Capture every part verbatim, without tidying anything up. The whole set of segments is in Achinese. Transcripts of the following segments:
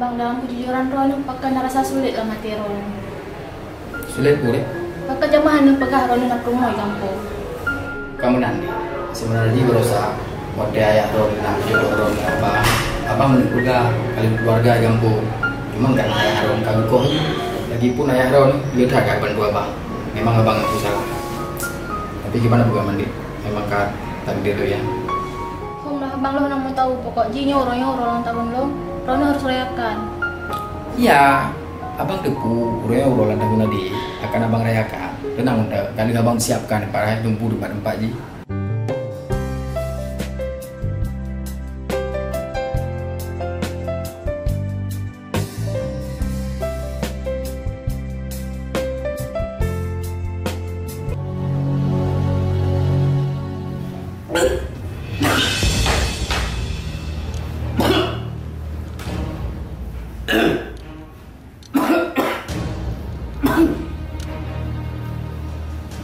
Bang, dalam kejujuran droeneuh, pakon na rasa sulet lam até droeneuh. Sulet peue, Dek? Pakon jamah hana peugah droeneuh na peurumoh di gampông. Ka meunan, Dek. Seubeunajih baroesa, watèe ayah droeneuh na jodoh droeneuh ngon abang, abang lôn peugah ka lheueh keuluwarga di gampông. Cuma karena ayah droeneuh ka geukoh, lagipun ayah droeneuh le that ka bantu abang. Memang abang nyang salah. Tapi gimana pun, Dek, memang ka takdir, ya. Hom lah, abang lôn hana meuteumé, pokok jih nyoe uroe nyoe uroe ulang tahun lôn, droeneuh harôh rayakan. Ya, abang teupeu, uroe nyoe uroe ulang tahun Adek, akan abang rayakan. Teunang, udah, ka lheueh abang siapkan para tumpu teumpat-teumpat jih.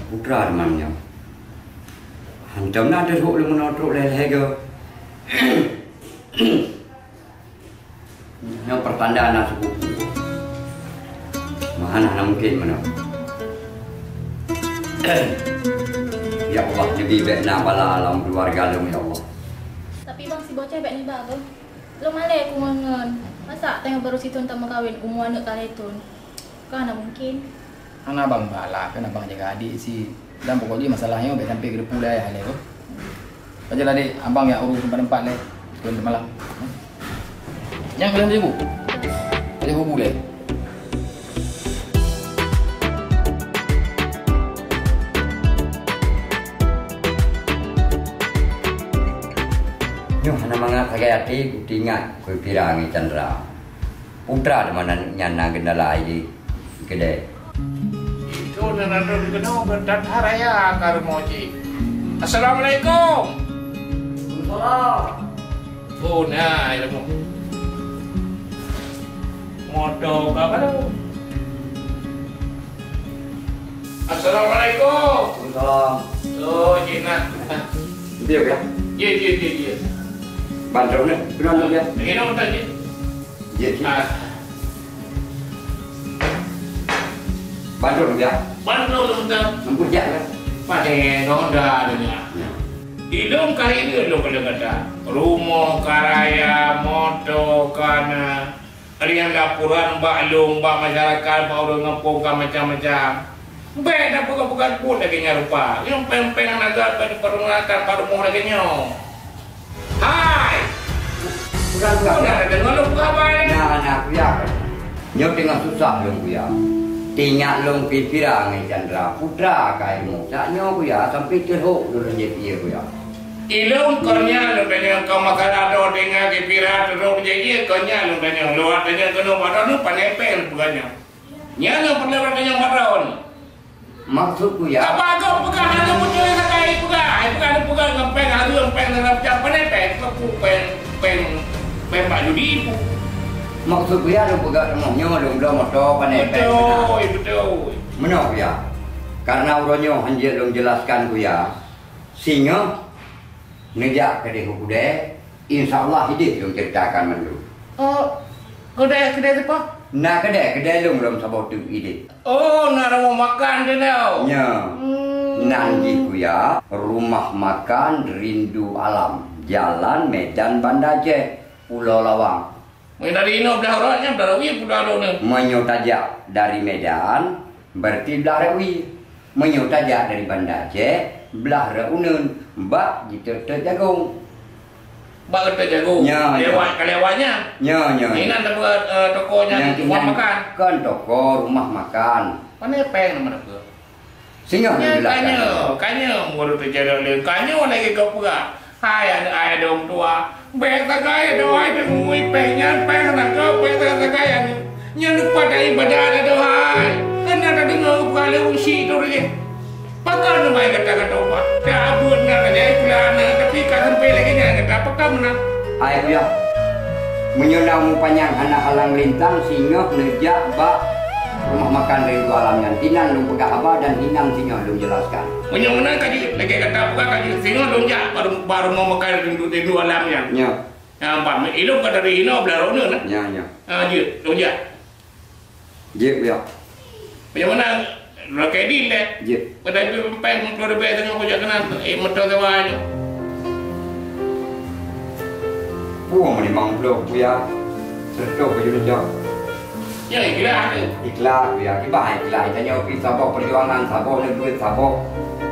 Putra teuma nyoe. Hantom na teuhok lé meunoe trok lhèe-lhèe goe. Nyoe peurtanda na seupupu. Meuhana na mungken meunoe. Ya Allah, neubi bèk na bala lam keuluwarga lôn, ya Allah. Tapi bang, si Boceh bèk neuba, bang. Lôn malèe ku ngon-ngon. Masa tanyoe barô sithon tameukawen, umu aneuk ka lhèe thon? Ka hana mungken. Hana abang ba lah, kan abang jaga adek cit. Dan pokok jih masalah nyoe bèk sampai keudepu lé ayah lé, ko. Pajan adek abang nyang urus teumpat-teumpat lé. Keu malam. Nyang kalian sibuk? Ada bubu lé. Nyoe hana mangat sagai até, kutingat keu Pira ngon Chandra. Putra di mana nyan na gendala aye keudè. Itu nan ado di keunoe geutanha raya ka rumoh jih. Assalamualaikum. Waalaikumsalam. Oh, na ilmu. Moto ka baru. Assalamualaikum. Waalaikumsalam. Oh, jinak. Dia ya? Ye, ye, ye, ye. Bantu ni, kenapa ya? Ini apa tadi? Jeuet cit. Ah. Bandum, ya? Bandum, ya. Nembus jak, ya? Padahai noda dunia. Ya. Ilong kali ini ilong kena kata. Rumoh karaya, moto kana, rian laporan bak long, bak masyarakat, bak ureueng gampông ka macam-macam. Bèk na peugah-peugah buet lagèe nyan rupa. Nyang péng-péng aneuk gata bèk dipeurunalkan bak rumoh lagèe nyoe. Hai! Peugah, peugah. Peugah, deungoe lôn peugah bae. Nah, nah, kuya. Nyoe teungoh susah lôn, kuya. Teuingat lôn keu Pira ngon Chandra, putra ka ilmu. Sak nyoe, kuya, sampai teuhok lôn jép ié, kuya. Ilôn kon nyan lôn tanyong keu makanan droe teuingat keu Pira teuhok jép ié, kon nyan lôn tanyong. Lôn tanyong keunoe bak droeneuh, pane péng lôn peugah nyoe. Nyan nyang peureulèe lôn tanyong bak droeneuh. Maksud kuya? Apa kau peugah hana beutôi sagai peugah? Hai peugah, hana peugah ngon péng hareuem, péng dalam jam, pane péng, péng, péng, péng bak judi pu. Maksud kuya lôn peugah teuma nyoe lôn bloe moto pane péng. Beutôi, beutôi. Meunoe kuya. Karena uroe nyoe hanjeuet lôn jelaskan kuya. Singoh Neujak keudeh u keudè, insya Allah idéh lôn ceuritakan mandum. Oh, keudè, keudè sipa? Na keudè, keudè lôn lom saboh teuk idéh. Oh, na rumoh makan teuh nyoe? Nyo. Hmm. Nan jih kuya, Rumah Makan Rindu Alam, Jalan Medan Banda Aceh, Pulo Lawang. Meunyoe dari inoe blah rot nyan, blah rot wie peudong droeneuh. Meunyoe tajak dari Medan, berarti blah rot wie. Meunyoe tajak dari Banda Aceh, blah rot uneun, bak jiteuk-teuk jagong. Bak jiteuk jagong? Nyo, nyo. Lewat, ka lewat nyan? Nyo, nyo, nyo. Inan teupeu, eh, toko nyan, rumah makan? Kon toko, rumah makan. Pane péng nama teupeu? Singoh nyan, nyan jelaskan. Kanyoe, kanyoe baru teujarah lé. Kanyoe lagèe kau peugah. Hai aneuk ayah dong tua. Bèk sagai dong ai deungui péng nyan, péng nangkeup, bèk sagai aneuk. Nyan lupa dari ibadat adoh hai. Kena tadeungoe peugah lé ureueng syik tu lagèe. Pakon teuma gata kata ubat? Dak buet na lagèe ai pula aneuk, tapi ka sampai lagèe nyan gata pakon meunan? Hai kuya, meunyoe na umu panyang hana halang lintang, singoh neujak bak Rumoh makan Rindu Alam nyan, sinan lôn peugah haba dan sinan singoh lôn jelaskan. Meunyoe meunan ka jeuet, lagèe gata peugah ka jeuet, singoh lôn jak bak, bak rumoh makan Rindu, Rindu Alam nyan. Nyo. Ha, bah, ilôn ka dari inoe blah droeneuh nah. Nyo, nyo. Ha, jeuet, lôn jak. Jeuet, ya. Meunyoe meunan, Rokedi lé. Jeuet. Pada ibu pempeng puluh ribèe teungoh kujak keunan, eh, moto sewa nyoe. Puang limong puluh, Buya. Seratus baju leucok. Ya, ikhlas tu. Ikhlas, Buya. Kiban ikhlas. Tanyoe pih saboh perjuangan, saboh neubeuet, saboh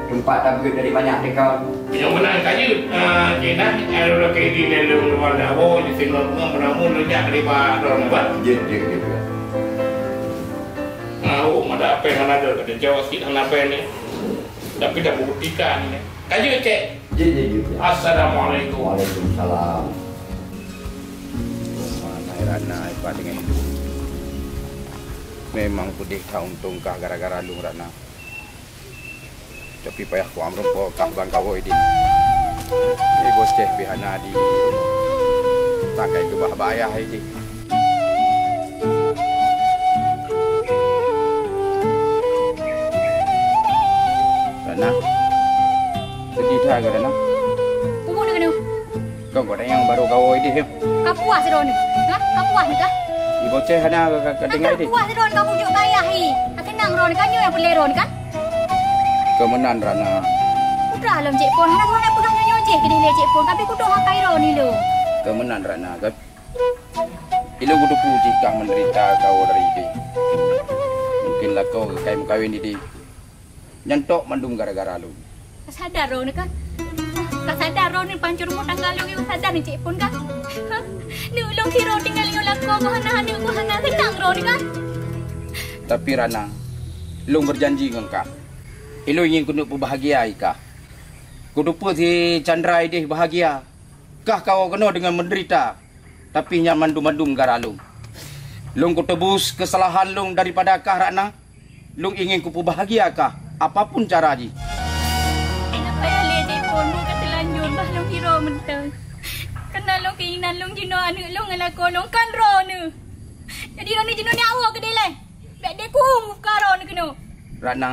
teumpat tabeuet dari banyak teuka. Meunyoe meunan ka jeuet, ah, keunan, eh, Rokedi lé lôn luwa dah. Oh, di sini lôn pernah mun lôn jak dari Pak Ron, Pak. Jeuet, jeuet, jeuet, Buya. Au, mada apèng hana deuh, ka teucok sikit hana apèng ni. Tapi dah buktikan ni. Ka jeuet, Cek. Jeuet, jeuet, jeuet, jeuet. Assalamualaikum. Waalaikumsalam. Mana Ratna ipat dengan itu? Memang peudeh that untông kah gara-gara lôn Ratna. Tapi payah ku amrong po kah ban kawoe di. Ni boceh pih hana di. Takai keubah bayah di. Ratna. Sedih that ke, Ratna? Peue bunoe keunoe? Kon gobnyan nyang barô kawoe di, he? Ka puas droeneuh? Ha? Ka puas neuh kah? Di boceh hana ka, ka, ka deungai di. Ka puas droeneuh ka bujuk keu ayah, he? Ka keunang droeneuh kan, nyoe nyang peureulèe droeneuh kan? Keu meunan, Ratna. Putra lom Cek Pon, hana guna peugah nyoe-nyoe jih keudeh lé Cek Pon, tapi kudoh akai droeneuh lom. Keu meunan, Ratna, kan? Ilôn kuteupeue jih kah meudeurita kawoe dari idéh. Mungken lakoe keukai meukawen idéh. Nyan tok mandum gara-gara lôn. Ka sadar droeneuh kan? Ka sadar droeneuh pancur rumoh tangga lôn nyoe, ka sadar nyoe Cek Pon kan? Ha? Neuk lôn sidroe tinggai nyoe lakoe keuh hana, aneuk keuh hana, seunang droeneuh kan? Tapi Ratna, lôn beujanji ngon kah. Ilôn ingin keuneuk peubahgia i kah. Kuteupeue si Chandra idéh bahgia. Kah kawoe keunoe deungon meudeurita. Tapi nyan mandum-mandum gara lôn. Lôn kuteubus keusalahan lôn daripada kah Ratna. Lôn ingin kupeubahgia kah, apapun cara jih. Hana payah lé Cek Pon, lôn ka teulanjur bah lôn sidroe mantong. Kareuna lôn keinginan lôn jinoe aneuk lôn ngon lakoe lôn kon droeneuh. Jadi droeneuh jinoe nyoe awai keudéh lé. Bèk dikuem muka droeneuh keunoe. Ratna.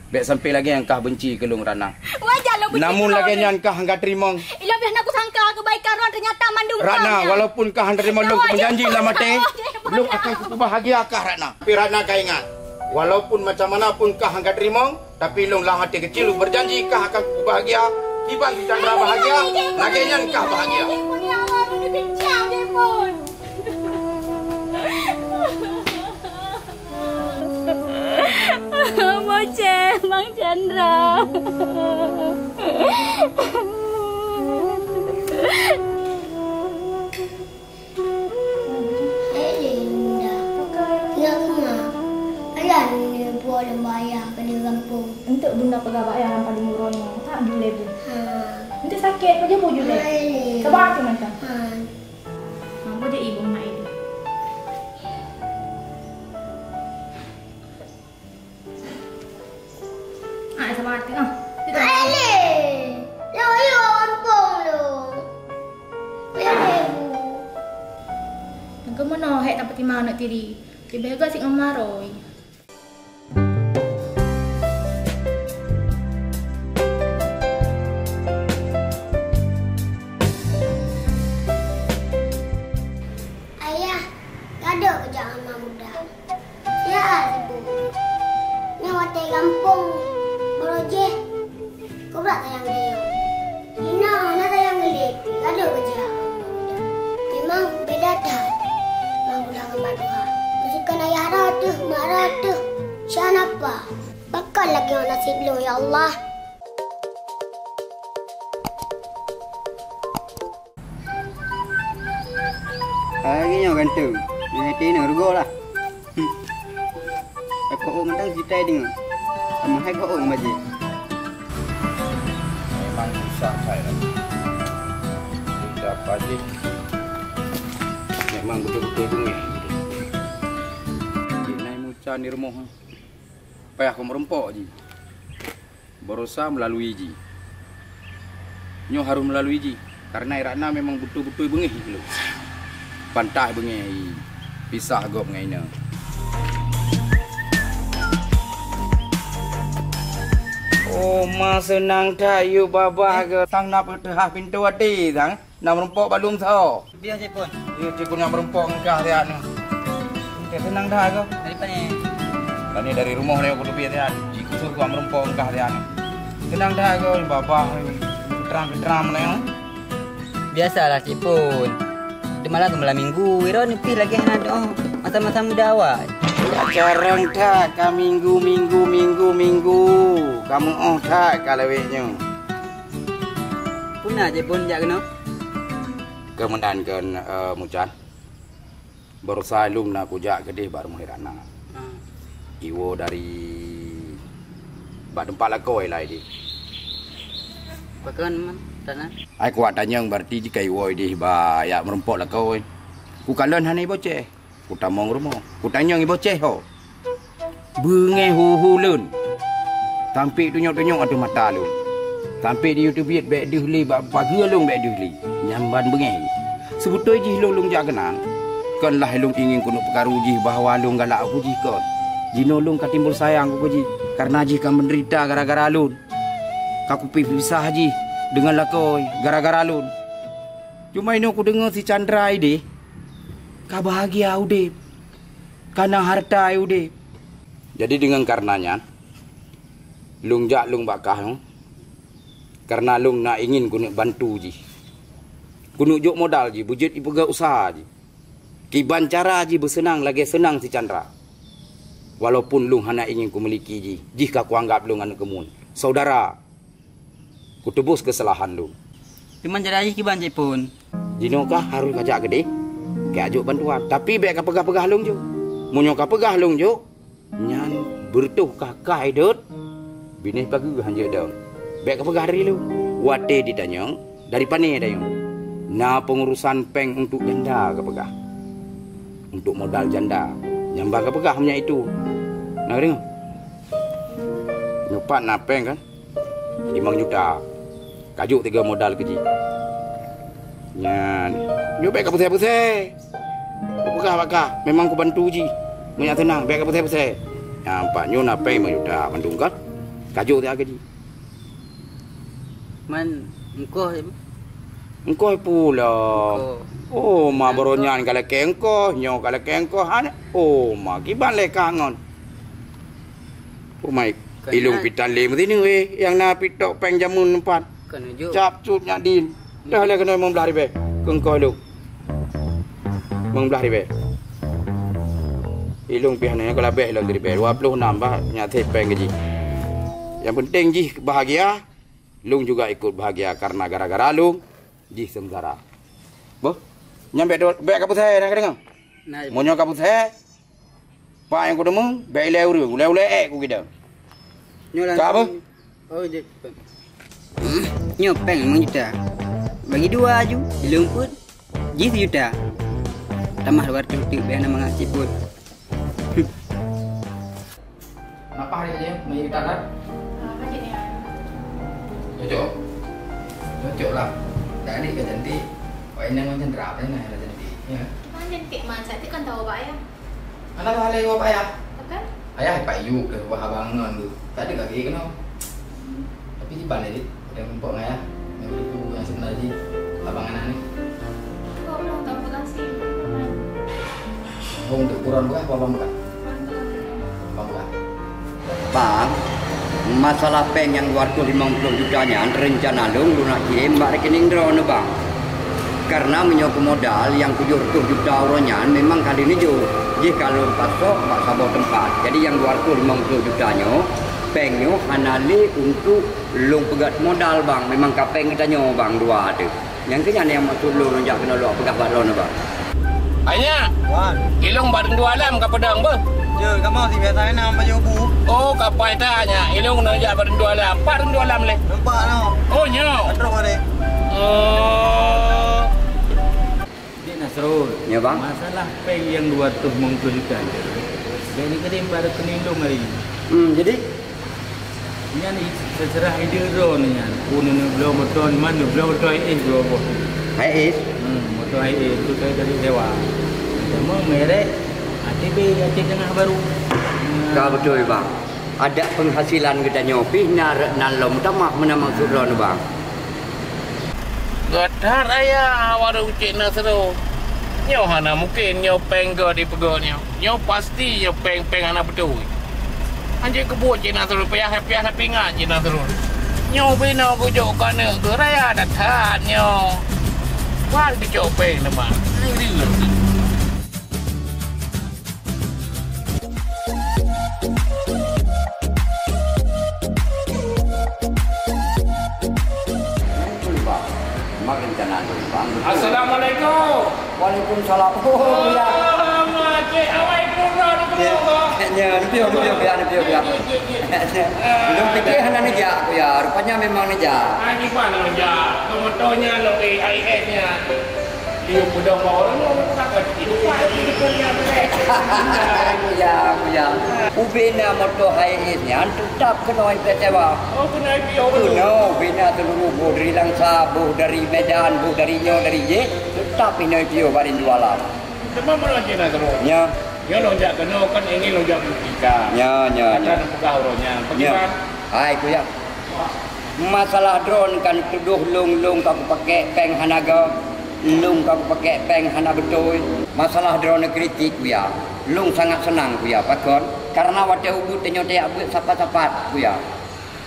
Bèk sampai lagèe nyan kah benci keu lôn, Ratna. Wajar lôn benci keu droeneuh. Namun lagèe nyan kah han ka teurimong. Ilôn pih hana kusangka keubaikan droeneuh teunyata mandum Ratna, nyan. Walaupun kah han teurimong lôn, ya, wajar. Lôn kumeujanji lam até, lôn akan kupeubahgia kah, Ratna. Tapi Ratna ka ingat, walaupun macam mana pun kah han ka teurimong, tapi lôn lam até keucil lôn beujanji kah akan kupeubahgia. Kiban si Chandra bahgia, lagèe nyan kah bahgia. Cek Pon, ya Allah, droeneuh kejam, Cek Pon. Boceh, Bang Chandra. Hai, Linda. Ya, Ma. Alah, ni buah dan bayar ke di kampung. Untuk bunda peugah bayar lam padum uroe nyoe. Tak boleh, Bu. Ha. Untuk sakit, kerja Bu, boleh. Hai. Sebab tu macam. Ha. Mampu je ibu nak itu. Ah, sama hati ah. Itu tak. Aile, yo yo kampung lo. Aile, Bu. Engkau mana hek tak peti mana tiri? Tiba-tiba sik ngemaroi. Ayah, gadoh keujak ama muda. Ya, Ibu. Nyoe watèe gampông, barô jih, kubra sayang dia. Ina, na sayang geuliet, gadoh keujak. Memang beda that. Mang muda ngon mak tuha. Meusikan ayah rot teuh, mak rot teuh. Siapa? Pakon lagèe nasib lôn, ya Allah. Hai nyoe ganteng. Nyoe hati nyoe rugoe lah. Hmm. Hai ko ong mantong sitai deungoe. Sama hai ko ong baje. Memang susah hai lah. Susah pajih. Memang betul-betul bungeh. Cik Nai Musa ni rumoh. Payah ko meureumpok jih. Barosa meulalui jih. Nyoe harôh meulalui jih, kareuna i Ratna memang beutôi-beutôi beungéh jih keu lôn. Pantas beungéh i pisah gob ngon inoe. Uma seunang that yue babah. Eh, ke sang na peuteuhah pintoe até sang. Na meurumpok bak lôn soe. Biasa pun. Yue cit pun nyang meurumpok ngon kah siat nyoe. Ka seunang that kah? Dari pane? Tadi dari rumoh nyoe kuteubiet siat. Jikheun kah meurumpok ngon kah siat nyoe. Seunang that kah babah, terang-terang nyoe. Biasalah cit pun. Di malam tu malam minggu, ira neupih lagèe hana doh. Masa-masa muda awai. Carông that ka minggu, minggu, minggu, minggu. Kamu oh that ka lawét nyoe. Puna cit pun jak keunoe. Keumeundan keu, eh, Mucan. Barosa lôn na kujak keudeh bak rumoh Irana. Ha. Iwoe dari bak teumpat lakoe ilai deh. Pakon man, Tana? Ai kuat tanyong berarti jika iwoe deh bak yak meurumpok lakoe. Kukalon hana iboceh. Kutamong rumoh. Kutanyong iboceh ho. Beungéh hu-hu lôn. Sampoe tunyok-tunyok ateueh mata lôn. Sampoe di YouTube bèk deuh lé bak pageue lôn bèk deuh lé. Nyan ban beungéh. Seubeutôi jih lôn, lôn jak keunan. Kon lah lôn ingin keuneuk peukaru jih bahwa lôn galak keu jih kon. Jinoe lôn ka timbul sayang keu jih. Kareuna jih ka meudeurita gara-gara lôn. Ka kupisah jih deungon lakoe gara-gara lôn. Cuma inoe kudeungoe si Chandra ideh ka bahagia udeb. Ka na hareuta udeb. Jadi deungon kareuna nyan, lôn jak lôn bak kah nyoe, kareuna lôn na ingin keuneuk bantu jih. Keuneuk jok modal jih, beujeuet ipeugah useuha jih. Kiban cara jih beuseunang lagèe seunang si Chandra. Walaupun lôn hana ingin kumiliki jih, jih ka kuanggab lôn aneuk keumun, saudara. Kuteubus keusalahan lôn. Teuma cara jih kiban cit pun. Jinoe kah harôh kajak keudeh, kajak jok bantuan. Tapi bèk kapeugah-peugah lôn jok. Meunyoe kapeugah lôn jok, nyan beureutoh kah kai dot, binéh pageue hanjeuet dong. Bèk kapeugah dari lôn. Watèe jitanyong, dari pane tanyong. Na peungurusan péng untuk janda kapeugah. Untuk modal janda. Nyang ba kapeugah meunyo itu. Na kadeungoe? Nyoe pat na péng kan? Limong juta. Kajok tiga modal keu jih. Nyan. Nyoe bèk kapusai-pusai. Kupeugah bak kah, memang kubantu jih. Meunyo seunang, bèk kapusai-pusai. Nyan pat nyoe na péng limong juta mandum kan? Kajok tiga keu jih. Man engkoh. Engkoh pula. Engkoh. Oh, ma baroe nyan ka lakèe engkoh, nyoe ka lakèe engkoh. Hana. Oh, ma kiban lé kangon. Umai, ilong pitan lé meusineuk weh, nyang na pitok péng jameun empat. Cap cut nyak din. Dah lé keunoe limong blah ribèe. Keu engkoh ilong. Limong blah ribèe. Ilong pih hana nyang keulabeh lom ribèe. Dua puluh enam bah nyak thép péng gaji. Nyang penting jih bahagia, lôn juga ikut bahagia karena gara-gara lôn jih sengsara. Boh, nyan bèk, bèk kapusai na kadeungoe. Meunyoe kapusai, Pak nyang kudeungoe, bèk ilèe ureueng, ulèe-ulèe ék kugidang. Nyoe langsung. Ka apa? Oh, jeuet. Nyoe péng limong juta. Bagi dua aju, ilong peuet. Jih sijuta. Tamah dua ratus teuk bèk na mangat cit peuet. Kenapa hari ini limong juta kan? Cocok. Cocok lah. Dak adik ka cantik. Wah, ini memang cendera apa ni, nah, cantik. Ya. Memang cantik, Man. Cantik kan tahu, Pak, ya? Hana salah lé wak ayah. Apa? Ayah Pak Yub lé wak abang ngon tu. Tak ada kaki kena. Tapi di balik dia nampak dengan ayah. Yang itu yang sebenarnya abang anak ni. Kau belum tahu kasih. Hong tu kurang buah apa abang bukan? Abang bukan. Bang, masalah péng nyang dua ratus limong puluh juta nyan rencana lôn, lôn nak kirém bak rekening droeneuh, Bang. Karena meunyoe keu modal nyang tujoh ratus juta uroe nyan memang ka lheueh neujok. Jih ka lôn pasok bak saboh teumpat. Jadi nyang dua ratus limong puluh juta nyoe, péng nyoe hana lé untuk lôn peugöt modal, Bang. Memang ka péng geutanyoe, Bang, dua teuh. Nyang keu nyan nyang maksud lôn jak keunoe lôn peugah bak droeneuh, Bang. Hai nyak. Wan. Ilong bak Teungku Alam ka peudong beuh. Jeuet, kamoe si biasa na baju bu. Oh, ka pai that nyak. Ilong keunoe jak bak Teungku Alam. Pat Teungku Alam lé? Nampak noh. Oh, nyoe. Ka trôk hari. Oh. Dik Nasrul. Ya, Bang. Masalah péng nyang dua ratus limong puluh juta tu, bèk neukirém bak rekening lôn hari nyoe. Hmm, jadi? Nyan i-, terserah ide droeneuh nyan. Pun neubloe moto, man neubloe moto hai éh dua boh. Hai éh? Hmm, moto hai éh tu saya dari sewa. Cuma merek A T B, Aceh Tengah Baru. Ka beutôi, Bang. Adak penghasilan geutanyoe pih na rot nan lom tamah meunan maksud droeneuh, Bang. Gata raya warong Cik Nasrul. Nyoe hana mungken nyoe péng goe dipeugöt nyoe. Nyoe pasti nyoe péng-péng hana beutôi. Hanjeuet keubuet Cik Nasrul, payah-payah na pingat Cik Nasrul. Nyoe binoe geujok keu aneuk geuh raya that-that nyoe. Wan geucok péng teuma. Hai deuh. Assalamualaikum. Waalaikumsalam. Oh, ya. Mak cik, awai turun, turun, Ya, turun. Ya, lebih, lebih, ya, lebih, ya. Belum fikir hana neujak, ya. Rupanya memang neujak. Ah, di mana neujak? Ke motornya lebih I S nya. Dia mudah bawa orang, orang tak ada. Itu kan, itu kan yang beres. Ya, ya. Ubena motor I S nya tetap kena I P S sewa. Oh, kena I P O dulu. Kena, ubena seluruh boh dari Langsa, boh dari Medan, boh dari nyoe, dari ye, tetap kena I P O baru jualan. Teman mana cina terus? Ya. Ya, lonjak kena kan ingin lonjak buktikan. Ya, ya, Akan ya. Pegang orangnya. Ya. Bagaimana? Hai, kuya. Masalah droeneuh kan tudoh lôn, lôn ka kupakèk péng hana goe, lôn ka kupakèk péng hana beutôi. Masalah droeneuh kritik, kuya, lôn sangat seunang, kuya. Pakon? Karena watèe ubit tanyoe tajak beuet sapat-sapat, kuya.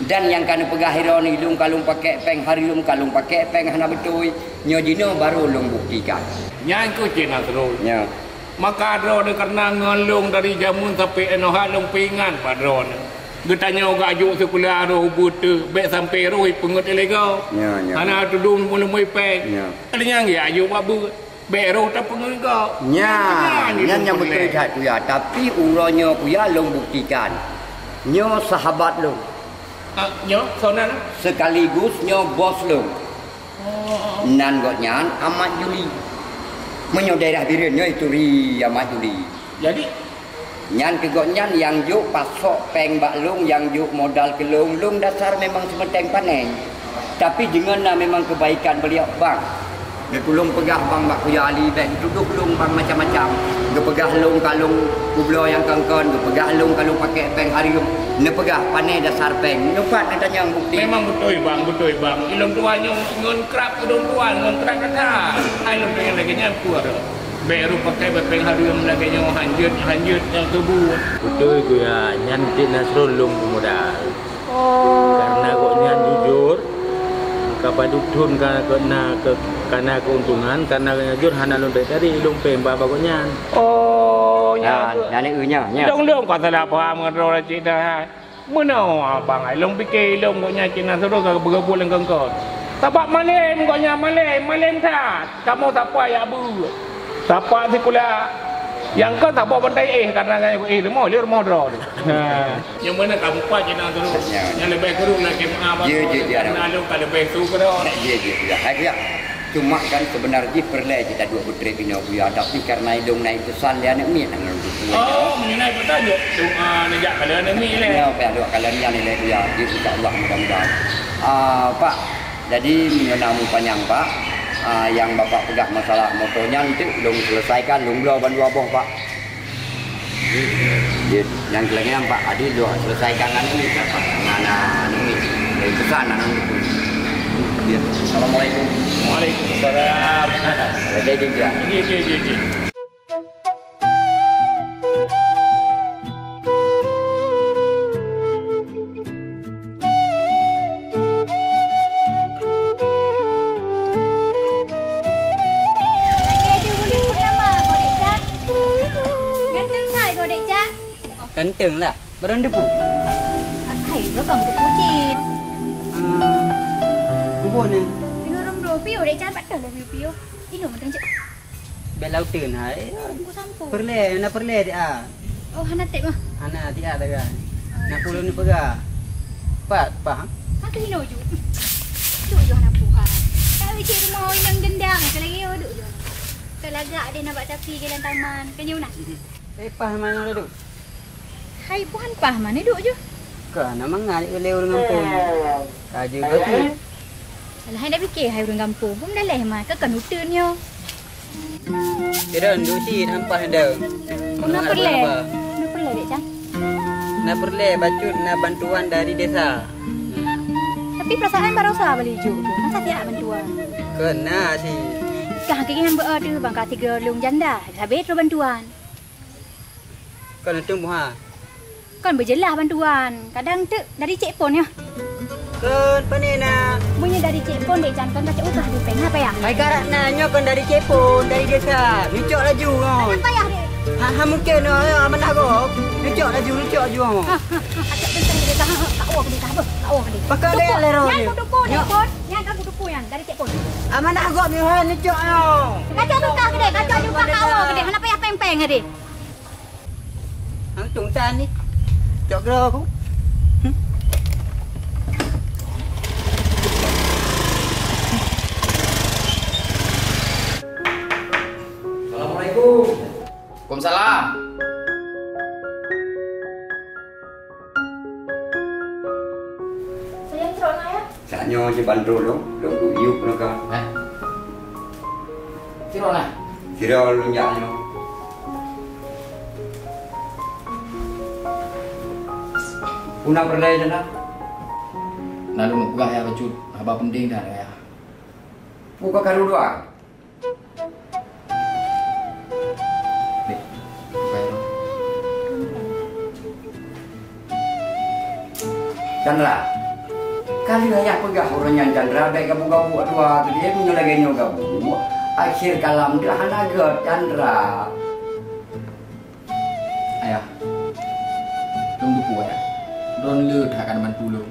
Dan nyang ka neupeugah droeneuh, lôn ka lôn pakèk péng hareuem, ka lôn pakèk péng hana beutôi, nyoe jinoe barô lôn buktikan. Nyan keuh cit na terus. Nya. Maka droeneuh karena ngon lôn dari jameun sampai inoe ha lôn peuingat bak droeneuh. Geutanyoe gak jok sikula roh ubeut teuh, bèk sampai roh ipeungeut ilèe gob. Nya, nya. Hana tudong meuneumeue péng. Nya. Kali nyan geuh ajok bak beuet, bèk roh tapeungeut gob. Nya, nyan nyang beutôi that, Kuya. Tapi uroe nyoe, Kuya, lôn buktikan. Nyoe sahabat lôn. Ah, nyoe, sonan? Sekaligus nyoe bos lôn. Oh. Nan gobnyan Amat Juli. Meunyoe daerah Bireuen nyoe ituri Amat Juli. Jadi? Nyan keu gobnyan nyang jok pasok péng bak lôn, nyang jok modal keu lôn, lôn dasar memang seumeuteng pané. Tapi deungon na memang keubaikan beuliau, Bang. Neutulông peugah Bang bak Kuya Ali, bèk geutudoh lôn Bang macam-macam. Geupeugah lôn ka lôn kubloe nyang kon-kon, geupeugah lôn ka lôn pakèk péng hareuem, neupeugah pané dasar péng. Nyoe pat neutanyong bukti. Memang beutôi, Bang, beutôi, Bang. Ilôn tuan nyoe ngon krab ulôn tuan, ngon krab kata. Hai lôn tuan lagèe nyan peue? Bèk rôh pakèk péng hareuem lagèe nyoe, hanjeuet, hanjeuet nyang tuboh. Beutôi, Kuya, nyan cit Nasrul lôn peumuda. Karena gobnyan jujur, ka padub thon ka, ka na, ka, ka na keuntungan, karena gobnyan jujur hana lôn tarik-tarik lôn péng bak, bak gobnyan. Oh, nya. Ah, nyan, nyan, nya, nya. Dong, dong, ka salah paham ngon droe cit dah. Meunoe abang ai lôn pike lôn gobnyan cit na suroh ka beugabung lam kongkon. Sabab malem gobnyan malem, malem that. Kamoe sapa jak beuet. Sapa sikula. Nyang kon sapa bantai éh karena nyan éh rumoh, lé rumoh droe. Ha. Nyang mana ka mupat cit na suroh. Ya. Nyang leubeh kurung na keumaha. Ya, ya, ya. Karena lôn ka leubeh su keudroe. Ya, ya, ya. Hai, ya. Cuma kan sebenar jih peureulèe cit taduek beutrép inoe, Buya, tapi karena ilôn na peusan lé aneuk miet ngon lôn tutoe. Oh, meunyoe na peusan jok, tu, ah, neujak keu aneuk miet lé. Ya, payah duek kalon nyan ilèe, Buya. Jadi, insya Allah, mudah-mudahan. Ah, Pak, jadi meunyoe na mupanyang, Pak, ah, nyang Bapak peugah masalah moto nyan tu lôn seleusaikan, lôn bloe bandua boh, Pak. Jeuet, nyang keu lagèe nyan, Pak Adi, lôn seleusaikan ngon ini, Pak. Ngon, ah, ini, dari pesan, ngon itu. Jeuet. Assalamualaikum. Waalaikumsalam. Lagèe jeuet, ya. Jeuet, jeuet, jeuet, jeuet. Ganteng that, Dek Cak. Ganteng lah. Barang debu. Akai, barang debu cit. Ah, kubur ni. Tengah rom dua piu, Dek Cak. Patah lah piu-piu. Inoe mantong cit. Bèk lauteun hai. Bungkus sampeu. Peureulèe, na peureulèe dia. Oh, hana tép mah. Hana dia dah. Nak pulun peugah. Pat, paham? Hana inoe ju. Duek ju hana puhai. Tapi cit rumoh inong gendang, selagi yo duek ju. Kelagak deh na bak tapi jalan taman. Kan jauh nah. Eh, pah mana duduk? Hai, puhan pah mana duduk ju? Ka na mangat lé ureueng gampông. Ka jeuet bacut. Alah, hai dak pike hai ureueng gampông. Bum daleh mah, ka kon uteuen nyoe. Sidang duek cit ampah sidang. Meunoe peureulèe. Meunoe peureulèe, Dek Cang. Na peureulée bacut na bantuan dari desa. Tapi peurasaan baroesa bali ju, masa siat bantuan? Keu na sih. Kah keu nyang beu teuh bang ka tiga lôn janda, sabe troh bantuan. Kon untung muha. Kon beujeulaih bantuan, kadang teuk dari cek pon nyoe. Kon pane na? Meunyoe dari cek pon dek jan kon baca upah di peng apa ya? Hai karat na nyoe kon dari cek pon, dari desa. Nucok laju ngon. Apa ya dek? Ha, ha mungkin oh, ya, amanah gob. Nucok laju, nucok laju. Ha, ha, ha, acok tentang dek ha, ha, kak wah dek ha, kak wah dek. Pakak dek lero ni. Yang kutupu dek pon, yang kan kutupu yang dari cek pon. Amanah gob ni ha nucok nyoe. Kacau tukah dek, kacau tukah kak wah dek. Hana payah peng-peng dek. Hang tung tan ni. Cok gro aku. Hmm. Assalamualaikum. Waalaikumsalam. Sayang trok na ya? Saat nyoe je bandrol dong, dong yuk naka. Eh. Siro na? Siro lôn jak nyoe. Puna peureulée jana? Na lôn peugah ya bacut, haba penting dah ya. Buka karu dua. Dek, buka itu. Chandra, ka lheueh ayah peugah uroe nyan Chandra bék gabu-gabu dua keudeh meunyoe lagée nyoe gabu, akhé kalam teuh hana gét Chandra. Ayah, lôn teupeu ayah, droen le that ka neubantu lôn,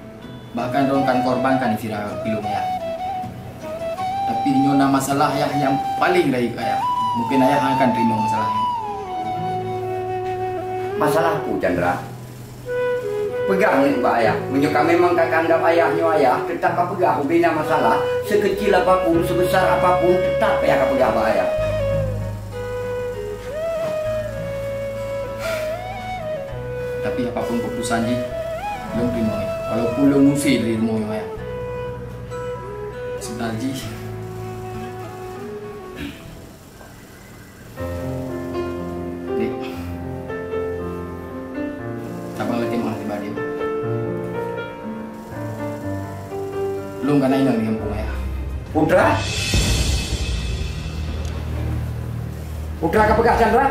bahkan droen kan korbankan sira keu lôn ayah. Tapi nyoe na masalah ayah nyang paleng rayeuk ayah. Mungken ayah akan teurimong masalah nyoe. Masalah peue Chandra? Peugah nyoe bak ayah. Meunyoe ka memang ka kanggab ayah nyoe ayah, teutap ka peugah ubena masalah, seukeucil apapun, seubesar apapun, teutap payah ka peugah bak ayah. Tapi apapun keuputusan jih, lôn teurimong, walaupun lôn use dari rumoh nyoe ayah. Seubeunar jih, Dek, abang lakée meu'ah nibak droe. Lôn ka na inong di gampông ayah. Putra? Putra ka peugah Chandra?